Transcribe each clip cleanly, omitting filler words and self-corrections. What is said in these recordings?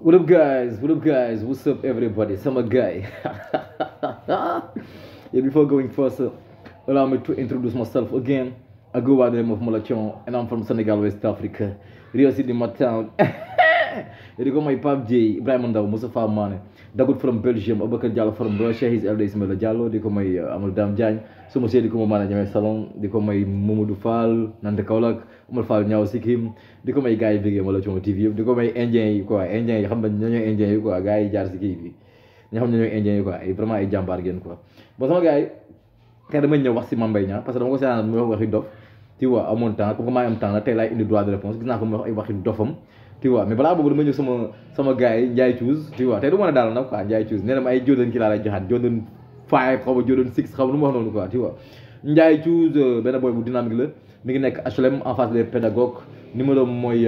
What up, guys? What up, guys? What's up, everybody? Summer guy. Yeah, before going further, allow me to introduce myself again. I go by the name of Malachon, and I'm from Senegal, West Africa. Rio City, my town. You go my Pap J, Ibrahim Ndaw, Mustafa Mane. Dagoud from Belgium, Abakar Diallo from Russia, his elder Ismaila Diallo, di ko may Amadou Dame Diagne, suma di ko ma Mana Salon, di ko may Mamadou Fall, Nante Kaolack, Oumar Fall Niaw Sikkim, di ko may gars yi bégee Malachon TV yëpp, di ko may indien yi quoi, indien yi xam nañ ñoo ñooy indien yi quoi, gars yi jaar si kii bi. Ñoo xam ne ñooy indien yi quoi, ay vraiment ay jàmbaar ngeen quoi. Bon sama gars yi, tey dama ñëw wax si Mame Mbaye Niang parce que dama ko seetaan mu wax waxi dof, tu vois amoon temps comme que maa am temps la tey laay indi droit de réponse gis naa ko mu wax ay waxi dofam. Tu vois mais balaa boobu dama ñëw sama gars yi Ndiaye Chouz tu vois tey du mën a daal nag quoi Ndiaye Chouz nee na ma ay Jordan ki laa lay joxaat Jordan 5 xaw ma Jordan 6 xaw ma lu mu wax noonu quoi tu vois Ndiaye Chouz benn boy bu dynamique la mi ngi nekk HLM en face des pédagogues numéro mooy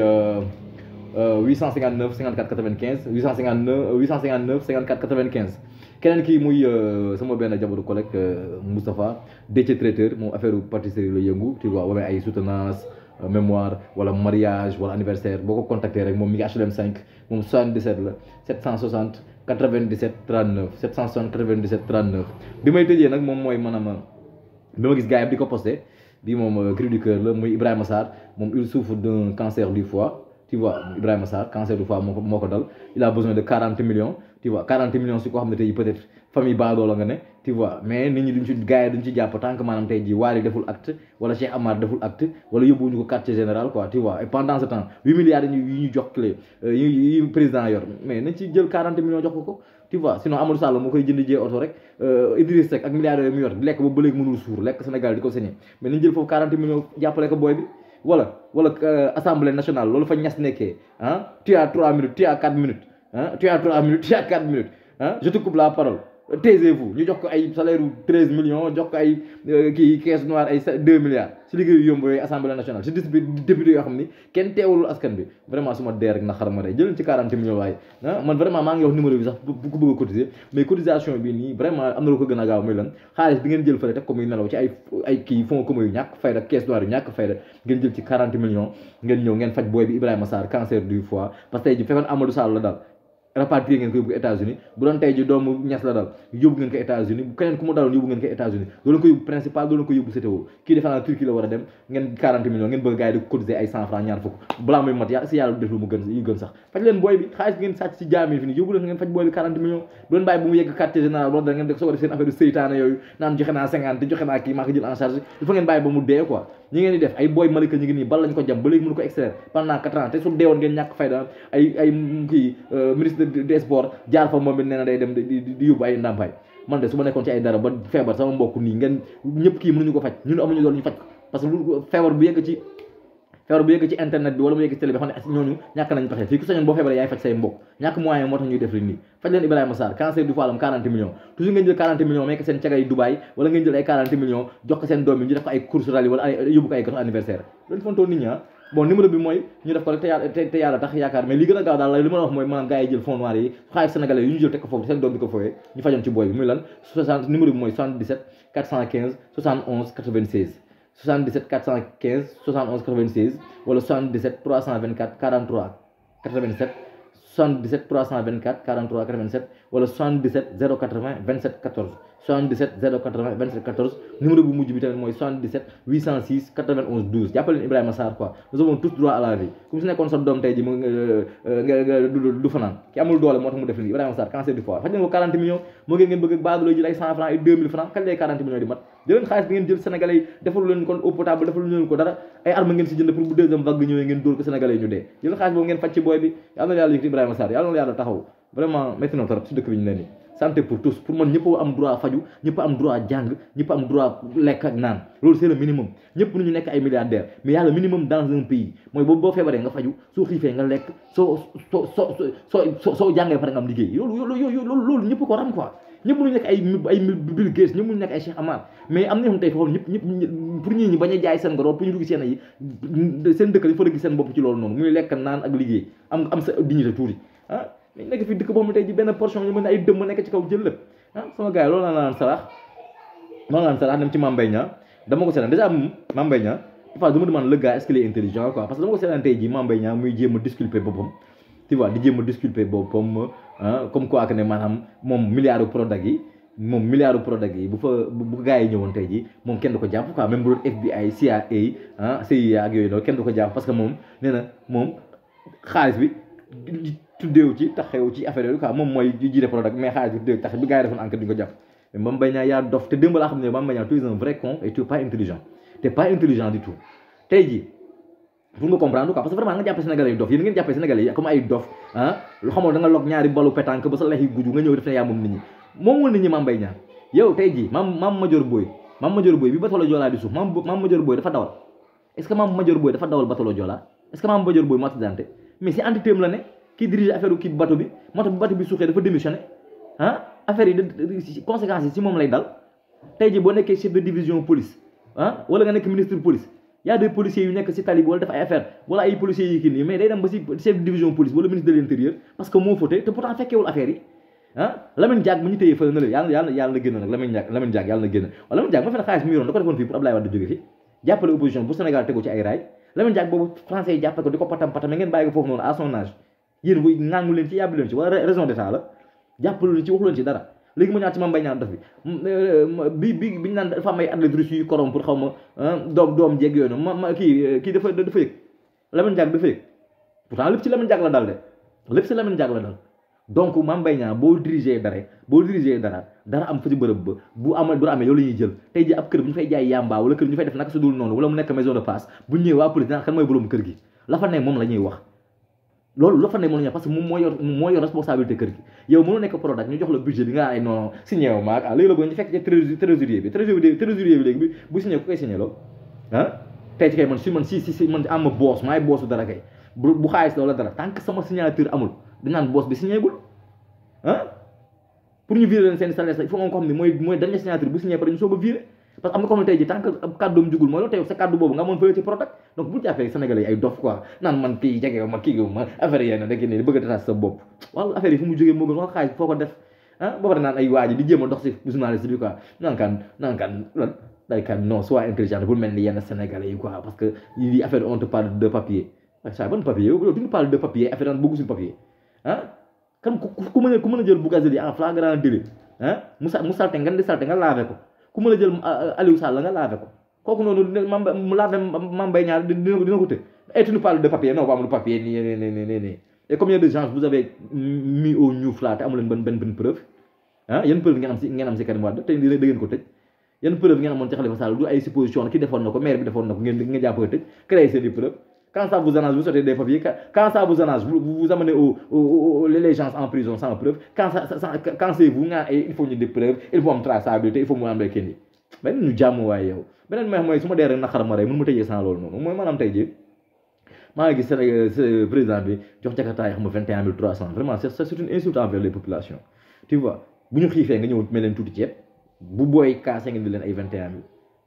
859 54 95 859 54 95 keneen kii muy sama benn jabaru collègue Moustapha Déthié traiteur moom affaire pâtisserie la yëngu tu vois wamee ay soutenance mémoire wala mariage wala anniversaire boo ko contacté rek moom mi ngi HLM 5 moom 77 la 760 97 39 760 97 39 bi may tëjee nag moom mooy maanaam bi ma gis gars yi di ko posté bi moom cri du cœur la muy Ibrahima Sarr moom il souffre d'un cancer du foie tu vois Ibrahima Sarr cancer du foie moo ko dal il a besoin de 40 millions tu vois 40 millions si ko xam ne tey peut-être famille baadoo la nga ne tu vois mais nit ñi duñ ci gars yi duñ ci jàpp tant que maanaam tey jii Wally deful acte wala Cheikh Amar deful acte wala yóbbuwuñu ko quartier général quoi tu vois et pendant ce temps 8 milliards yi ñu jox clé yi président yor mais nañ ci jël 40 millions jox ko tu vois sinon Amadou Sall moo koy jënd jee oto rek Idriss Seck ak milliards yooyu mu yor lekk ba léegi mënul suur lekk Sénégal di ko sañee mais nañ jël foofu 40 millions jàppale ko booy bi wala assemblée nationale loolu fa ñas nekkee ah tu as 3 minutes tu as 4 minutes ah tu as 3 minutes tu as 4 minutes ah je te coupe la parole taisez-vous ñu jox ko ay salaire u 13 millions jox ko ay kii caisse noire ay 2 milliards si liggéeyu yomb yooyu assemblée nationale si dis bi député yoo xam ni kenn teewulul askan bi vraiment su ma dee rek na xar ma day jëleen ci 40 millions waaye man vraiment maa ngi wax numéro bi sax bu ko bëgg a cotiser mais cotisation bi nii vraiment am na lu ko gën a gaaw muy lan xaalis bi ngeen jël fële teg ko muy nelaw ci ay kii fonds commun yu ñàkk fayda caisse noire yu ñàkk fayda ngeen jël ci 40 millions ngeen ñëw ngeen faj booy bi Ibrahima Sarr cancer du foie parce que tey ji fekkoon Amadou Sall la daal rapatrié ngeen ko yóbbu ko États-Unis bu doon tey ji doomu ñes la dal yóbbu ngeen ko États-Unis bu keneen ku mu daloon yóbbu ngeen ko États-Unis doo leen ko yóbbu principal doo leen ko yóbbu CTO kii defe naa Turquie la war a dem ngeen 40 millions ngeen bëgg gars yi di cotiser ay 100 francs ñaar fukk balaa muy mat si yàlla def lu mu gën sax faj leen booy bi xaalis bi ngeen sàcc si jaami fi nii yóbbu leen ngeen faj booy bi 40 millions bu leen bàyyi ba mu yegg quartier général wala da ngeen def soo ko def seen affaire seytaane yooyu naan joxe naa 50 joxe naa kii maa ko jël en charge il faut ngeen bàyyi ba mu dee quoi ñi ngeen di def ay booy Malika ñi ngi nii bal lañ ko jam ba léegi mënu ko extraire pendant 4 ans te su deewoon ngeen ñàkk fayda ay kii ministre des sports jaar fa moom it nee na day dem di yóbbu ay ndàmpaay man de su ma nekkoon ci ay dara ba feebar sama mbokk nii ngeen ñëpp kii mënuñu ko faj ñun amuñu doon ñu faj ko parce que feebar bu yegg ci internet bi wala mu yegg ci télé bi xam ne ñooñu ñàkk nañ pexe fii ku sañoon boo feebaree yaay faj say mbokk ñàkk moyen moo tax ñuy def li nii faj leen Ibrahima Sarr cancer du foie am 40 millions toujours ngeen jël 40 millions may ko seen cagay Dubaï wala ngeen jël ay 40 millions jox ko seen doom yi ñu def ko ay course rallye wala ay yóbbu ko ay gâteau anniversaire loolu fontoon nit ñi bon numéro bi mooy ñu def ko rek te yàlla tax yaakaar mais li gën a gaaw daal li ma la wax mooy maanaam gars yi jël fonds noirs yi xaalis sénégalais yi ñu jël teg ko foofu seen doom di ko fooyee ñu fajoon ci booy bi muy lan 60 numéro bi mooy 77 415 71 96 77 415 71 96 wala 77 324 43 87 77 324 43 87 wala 77 080 27 14 77 080 27 14 numéro bu mujj bi tamit mooy 77 806 91 12 jàppale leen Ibrahima Sarr quoi nous avons tous droit à la vie comme si nekkoon sa doom tey ji mu nga du fanaan ki amul doole moo tax mu def lii Ibrahima Sarr cancer du foie faj leen ko 40 millions moo ngeen bëgg baadu lay jël ay 100 francs ay 2000 francs kañ lay 40 millions di mat jëleen xaalis bi ngeen jël sénégalais yi defalu leen kon eau potable defalu leen ko dara ay armes ngeen si jënd pour bu deuxième vague ñëwee ngeen dóor ko sénégalais yi ñu dee jëleen xaalis boobu ngeen faj ci booy bi yàlla na yàlla yëkkati Ibrahima Sarr yàlla na yàlla taxaw vraiment métti na trop si dëkk bi ñu ne nii santé pour tous pour man ñëpp am droit faju ñëpp am droit jàng ñëpp am droit lekk ak naan loolu c'est le minimum ñëpp nu ñu nekk ay milliardaires mais yàlla minimum dans un pays mooy boobu boo feebaree nga faju soo xiifee nga lekk soo jàngee pare nga am liggéey loolu ñëpp ko ram quoi ñëpp mënuñu nekk ay Bill Gates ñëpp mënuñu nekk ay Cheikh Amar mais am na ñoo xam tey foofu ñëpp pour ñii ñi bañ a jaay seen ngor pour ñu dugg seen ay seen dëkk dafa gis seen bopp ci loolu noonu muy lekk naan ak liggéey am sa dignité tuuti mais nekk fi dëkk boo xam ne tey ji benn portion ñu mën ay dëmm nekk ci kaw jël lépp sama gars yi loolu laa naan sarax dem ci Mame Mbaye Niang dama ko seetaan déjà Mame Mbaye Niang parfois dama demande le gars est-ce qu'il est intelligent quoi parce que dama ko seetaan tey ji Mame Mbaye Niang muy jéem a disculper boppam tu vois di jéem a disculper boppam comme quoi que ne maanaam moom milliardu Prodac yi bu fa bu gars yi ñëwoon tey ji moom kenn du ko jàpp quoi même bu doon FBI CIA ak yooyu noonu kenn du ko jàpp parce que moom nee na moom xaalis bi tuddeewu ci taxewu ci affaire yooyu quoi moom mooy jiite Prodac mais xaalis bi tuddeewu tax bi gars yi defoon enquête duñ ko jàpp mais Mame Mbaye Niang yaa dof te démb laa xam ne Mame Mbaye Niang tu es un vrai con et tu es pas intelligent t'es pas intelligent du tout tey ji pour nga comprendre quoi parce que vraiment nga jàppee Sénégalais yi dof yéen ngeen jàppee Sénégalais yi comme ay dof lu xamoo da nga log ñaari balu pétanque ba sa lex yi guju nga ñëw def ne yaa moom nit ñi moomul nit ñi Mame Mbaye Niang yow tey ji Mame Madior Boye bi batalo Joola di suuf Mame Madior Boye dafa dawal est-ce que Mame Madior Boye dafa dawal batalo Joola est-ce que Mame Madior Boye moo accidenté mais si entité la ne kii dirige affaire kii bateau bi bateau bi suuxee dafa démissionné affaire yi conséquences yi si moom lay dal tey ji boo nekkee chef de division police wala nga nekk ministre police y a des policiers yu nekk si tali bi wala def ay affaire wala ay policiers yi kii nii mais day dem ba si chef de division police wala ministre de l'intérieur parce que moo fauté te pourtant fekkeewul affaire yi Lamine Diack bu ñu téyee fële na la yàlla na génn nag Lamine Diack yàlla na génn wala Lamine Diack ma fekk xaalis mi yoroon da ko defoon fii pour Abdoulaye Wade jóge fi jàppale opposition pour Sénégal tegu ci ay raay Lamine Diack boobu français yi jàppale ko di ko patam ngeen bàyyi ko foofu noonu à son âge yéen bu ŋàngu leen ci yàbbi leen ci wala raison d'état la jàppale leen ci waxu leen ci dara léegi ma ñaat ci Mame Mbaye Niang daf bi bi ñu naan dafa am ay athlètes russes yu korom pour xaw ma doom jeeg yooyu noonu kii dafa yëg Lamine Diack dafa yëg pourtant lépp ci Lamine Diack la dal de lépp ci Lamine Diack la dal donc Mame Mbaye Niang boo dirigé dara am fa ci bërëb ba bu amee yow la ñuy jël tey ji ab kër bu ñu fay jaay yamba wala kër bu ñu fay def naka su dul noonu wala mu nekk maison de passe bu ñëwee waa police kan mooy borom kër gi la fa ne moom la ñuy wax loolu la fa ne moom la ñuy wax parce que moom moo yor responsabilité kër gi yow mënu nekk Prodac ñu jox la budget bi nga ay non signé wu maag léegi la ko ñu fekk ci trésorier bi léegi bu signé ku koy signé loo tey ci kay man si man am boss maay bossu dara kay bu xaalis la wala dara tant que sama signature amul dinaan boss bi signé gul pour ñu virer leen seen salaire il faut nga ko xam ne mooy dernière signature bu signé pare ñu soog a virer parce que am na ko xam ne tey ji tant que kàddoom jugul mooy loolu tey sa kàddu boobu nga amoon fële ci Prodac donc bu jàppee Sénégalais yi ay dof quoi naan man kii jegew ma kii ma affaire yéen rek ne bëgg a détaché sa bopp wala affaire yi fu mu jógee moo gën wax xaalis foo ko def ba pare naan ay waaji di jéem a dox si journaliste bi quoi naan kan day kan non soit intelligent bu mel ni yenn Sénégalais yi quoi parce que yi affaire on te parle de papier ça ban papier yow tu nous parles de papier affaire daan bëgg suñu papier kan ku mën a jël Bougazelli en flagrant délit mu salte nga laave ko ku mën a jël Aliou Sall nga laave ko kooku noonu mu laave Mame Mbaye Niang dina ko tëj et tu nous parles de papier non ba amul papier nii et combien de gens vous avez mis au ñuuf là te amu leen benn preuve yan preuve ngeen am si Karim Wade tey da ngeen ko tëj yan preuve ngeen amoon ci Khalifa Sall du ay supposition ki defoon na ko maire bi defoon na ko ngeen jàpp ko tëj créer seen i preuve quand ça vous arrange vous sortez des papiers quand ça vous arrange vous amenez les gens en prison sans preuve quand c'est vous nga il faut ñu des preuves il faut am traçabilité il faut mu am rek kenn yi benn ñu jàmm waaye yow beneen may mooy su ma dee rek naqar ma rey mënu ma tëjee sans loolu noonu mooy maanaam tey jii maa ngi gis Sénégal président bi jox Jakarta yi xam nga 21 300 vraiment c'est une insulte envers les populations tu vois bu ñu xiifee nga ñëw mel leen tuuti ceeb bu booy kaase ngeen di leen ay 21 000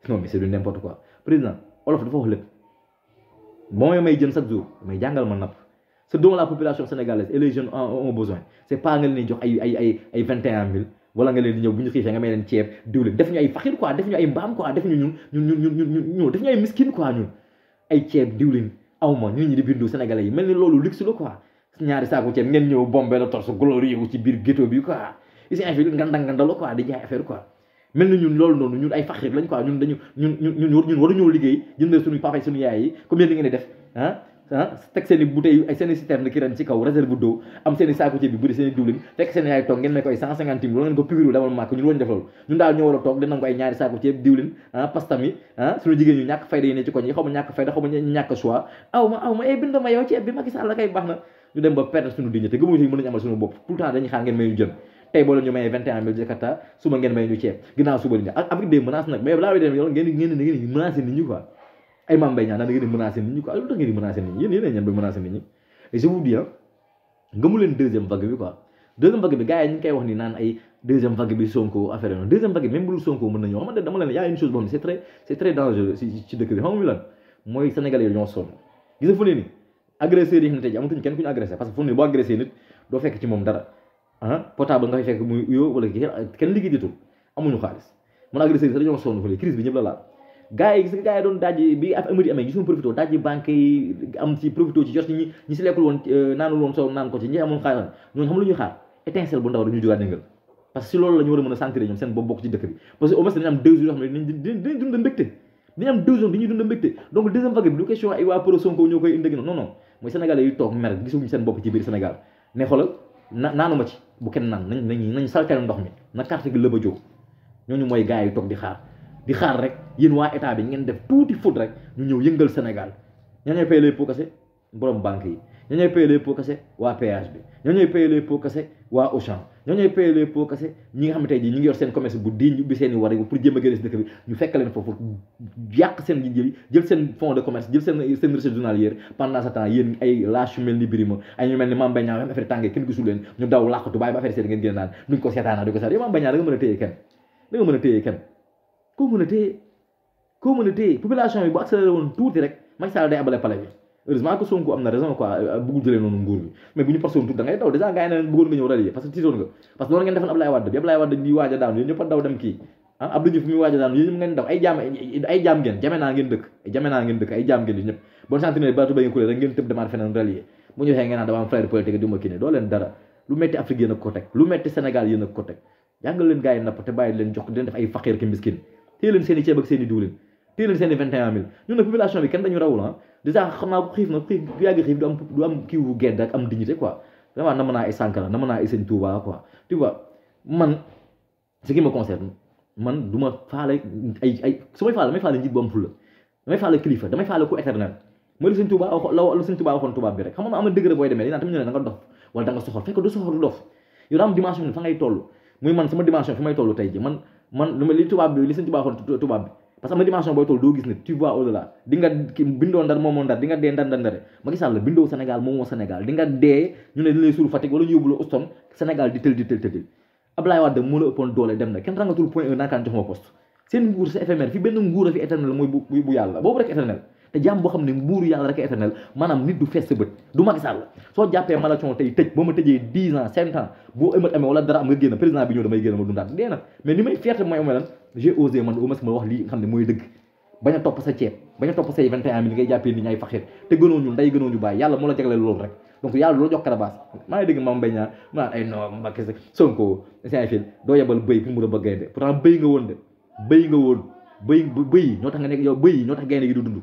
non mais c'est du n'importe quoi président olof dafa wax lépp bon may jën chaque jour mais jàngal ma napp ce dont la population sénégalaise et les jeunes ont besoin c'est pas nga leen di jox ay 21 000 wala nga leen di ñëw bu ñu xiifee nga may leen ceeb diwlin def ñu ay faxir quoi def ñu ay mbaam quoi def ñu ñun def ñu ay miskin quoi ñun ay ceeb diwlin awma nit ñi di bindu sénégalais yi mel ni loolu luxe la quoi ñaari saako ceeb ngeen ñëw bombé la torse glorieux ci biir ghetto bi quoi ici ay fi ngandangandalo quoi di jaay affaire quoi mel ni ñun loolu noonu ñun ay faxir lañ quoi ñun waruñoo liggéey jëndal suñu papa suñu yaay yi comme yéen li ngeen di def teg seen i bouteille ay seen i citerne ki ren ci kaw réserve d'eau am seen i saako ceeb bi bëri seen i diwlin fekk seen yaay toog ngeen may ko ay 150 000 wala ngeen ko pigiru demal màkk ñun wañu def loolu ñun daal ñoo war a toog dinañ ko ay ñaari saako ceeb diwlin pastami suñu jigéen ñu ñàkk fayda yi ne ci koñ yi xaw ma ñàkk fayda xaw ma ñàkk choix aw ma bind ma yow ceeb bi Macky Sall la kay baax na ñu dem ba perdre suñu dignité gëmuñu mën nañu amal suñu bopp tout le temps dañuy xaar ngeen may ñu jën tey boo leen ñu mayee 21 000 Jakarta suba ngeen may ñu ceeb ginnaaw suba di ak avec des menaces nag mais balaa way dem yow ngeen menacé nit ñi quoi ay Mame Mbaye Niang naan da ngeen di menacé nit ñi quoi lu tax ngeen di menacé nit ñi yéen ñan ba menacé nit ñi et je vous dis ngëmu leen deuxième vague bi quoi deuxième vague bi gars yi ñu ngi koy wax ni naan ay deuxième vague bi Sonko affaire noonu deuxième vague bi même bu dul Sonko mën na ñëw xam nga dama leen y a une chose boo xam ne c'est très dangereux ci dëkk bi xam nga mi lan mooy sénégalais yi ñoo sonn gis nga fu ne ni agresseurs yi xam ne tey ji amatuñ kenn ku ñu agressé parce que fu ne boo agressé nit doo fekk ci moom dara portable nga fay fekk muy uyoo wala kenn liggéeyatul amuñu xaalis man agresseurs yi sax dañoo sonn fële crise bi ñëpp la laal gars yi gis nga gars yi doon dajji bi af amadi amee gis nga profité dajji banque yi am ci profité ci jot ñi si lekkul woon naanul woon soow naan ko ci ñi amoon xaalis ñooñu xam lu ñuy xaar étincelle bu ndaw dañuy jógaat yëngal parce que si loolu la ñu war a mën a sentir ñoom seen bopp bokk ci dëkk bi parce que au moins dañu am 2 jours yoo xam ne dinañ dund mbégte dañu am 2 jours dañuy dund mbégte donc deuxième vague bi du question ay waa pro Sonko ñoo koy indi non non mooy sénégalais yi toog mer gisuñu seen bopp ci biir Sénégal ne xoolal naanuma ci bu kenn naan nañ saltel ndox mi na carte gi lëba jóg ñooñu mooy gars yi toog di xaar rek yéen waa état bi ngeen def tuuti foot rek ñu ñëw yëngal Sénégal ñoo ñooy paye les pots cassés borom banque yi ñoo ñooy paye les pots cassés waa péage bi ñoo ñooy paye les pots cassés waa Auchan ñoo ñooy paye les pots cassés ñi nga xam ne tey jii ñu ngi yor seen commerce bu diñ ubbi seen i war pour jéem a génne si dëkk bi ñu fekk leen foofu yàq seen jël seen fonds de commerce jël seen recette journalière pendant ce temps yéen ay lâche yu mel ni Birima ay ñu mel ni Mame Mbaye Niang même affaire tàngee kenn gisul leen ñu daw làqatu bàyyi ba affaire seet ngeen génn naan duñ ko seetaana du ko seet yow Mame Mbaye Niang da nga mën a téye kenn da nga mën a téye kenn koo mën a téye population bi bu accéléré woon tuuti rek Macky Sall day abale palais bi heureusement que Sonko am na raison quoi bëggul jëlee noonu nguur bi mais bu ñu forcé woon tuuti da ngay daw déjà gars yi ne bëggoon nga ñëw rallier parce que tiitoon nga parce que loolu ngeen defoon Abdoulaye Wade bi Abdoulaye Wade di waaj a daanu yéen ñëpp a daw dem kii Abdou Diouf mi waaj a daanu yéen ñëpp ngeen daw ay jaam ngeen jame naa ngeen dëkk ay jaam ngeen di ñëpp bon sentinelle baatu ba ngeen kulee rek ngeen tëb demaat feneen rallier bu ñu waxee ngeen naan dama am frère politique di ma kii ne doo leen dara lu metti Afrique yéen a ko teg lu metti Sénégal yéen a ko teg jàngal leen gars yi napp te bàyyi leen jox di leen def ay faqir ki miskin téye leen seen i ceeb ak seen i diwlin téye leen seen i 21000 ñun nag population bi kenn dañu rawul déjà xam naa ko xiif na xiif bu yàgg xiif du am kii wu gedd ak am dignité quoi vraiment nama naa ay Sankara nama naa ay Sëñ Touba quoi tu vois man ce qui me concerne man du ma faale ay su may faale damay faale njiit bu am fulla damay faale kilifa damay faale ku éternel mooy lu Sëñ Touba lu Sëñ Touba waxoon tubaab bi rek xam nga am na degré booy demee li naan tamit ñu ne da nga dof wala da nga soxor fekk du soxor du dof yow daa am dimension bi fa ngay toll muy man sama dimension fi may toll tey ji man li tubaab bi li Sëñ Touba waxoon tubaab bi parce que am na dimension booy toll doo gis ne tu vois au delà di nga bindoo ndar moomoo ndar di nga dee ndar Macky Sall bindoo Sénégal moomoo Sénégal di nga dee ñu ne dañ lay suul Fatick wala ñu yóbbu la Houston Sénégal di tël Abdoulaye Wade moo la ëppoon doole dem na kenn rangatul point 1 naakaan jox ma poste seen nguur c'est éphémère fi benn nguur a fi éternel mooy bu yàlla boobu rek éternel te jàmm boo xam ne nguuru yàlla rek éternel maanaam nit du fees sa bët du Macky Sall soo jàppee Malathion tey tëj ba ma tëjee 10 ans 5 ans boo ëmat amee wala dara am nga génn président bi ñëw damay génn ma dundaat dee na mais ni may fierté mooy amee lan j'ai osé man au moins ma wax lii nga xam ne mooy dëgg bañ a topp sa ceeb bañ a topp say 21000 ngay jàppee nit ñi ay faxir te gënoo ñu nday gënoo ñu bàyyi yàlla moo la jagleel loolu rek donc yàlla loo jox karabaas maa ngi dégg Mame Mbaye Niang maa ay non Macky Sonko c'est fil doo yebal bëy pour mu rëbb gaynde pourtant bëy nga woon de bëy ñoo tax nga nekk yow bëy ñoo tax gaynde gi du dund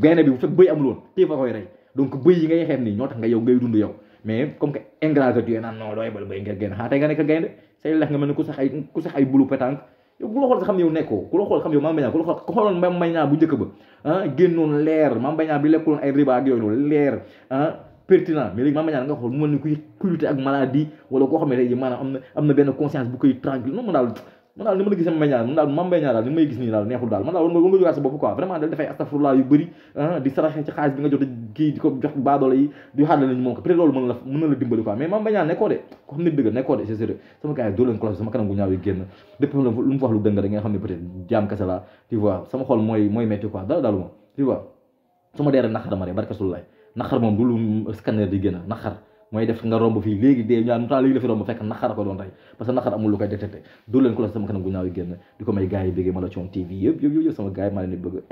gaynde bi bu fekk bëy amul woon téye fa koy rey donc bëy yi ngay xeeb nii ñoo tax nga yow ngay dund yow mais comme que ingrat que tu es naan non doo yebal bëy ngir gaynde tey nga nekk gaynde say lex nga mel ne ku sax ay bulu pétanque yow ku la xool xam ne yow nekkoo ku la xool xam yow Mame Mbaye Niang ku la xool ku xooloon Mame Mbaye Niang bu njëkk ba génnoon leer Mame Mbaye Niang bi lekkuloon ay riba ak yooyu noonu leer pertinent mais léegi Mame Mbaye Niang nga xool mu mel ni kuy lutter ak maladie wala koo xam ne tey ji maanaam am na benn conscience bu koy tranquille non man daal ni ma la gisee Mame Mbaye Niang Mame Mbaye Niang daal ni may gis nii daal neexul daal man daal war nga jógaat sa bopp quoi vraiment dal dafay astafurlah yu bëri di saraxe ci xaalis bi nga jot kii di ko jox baadoole yi di xaarle nañu moom ko peut-être loolu mën na la dimbali quoi mais Mame Mbaye Niang nekkoo de ko xam ne dëgg nekkoo de c'est sérieux sama gars yi doo leen cloche sama kanam gu ñaaw yi génn depuis lu mu wax lu dëng rek nga xam ne peut-être jaam kese la tu vois sama xol mooy metti quoi dara dalu ma tu vois su ma dee rek naqar dama ree barka sulay naqar moom du lu scanner di génn naqar mooy def nga romb fii léegi dee ñaan temps léegi la fi romb fekk naqar ko doon rey parce que naqar amul lu koy détecté doo leen ko la sama kanam gu ñaaw yi génn di ko may gars yi béggee Malathion TV yëpp sama gars yi maa leen di bëgg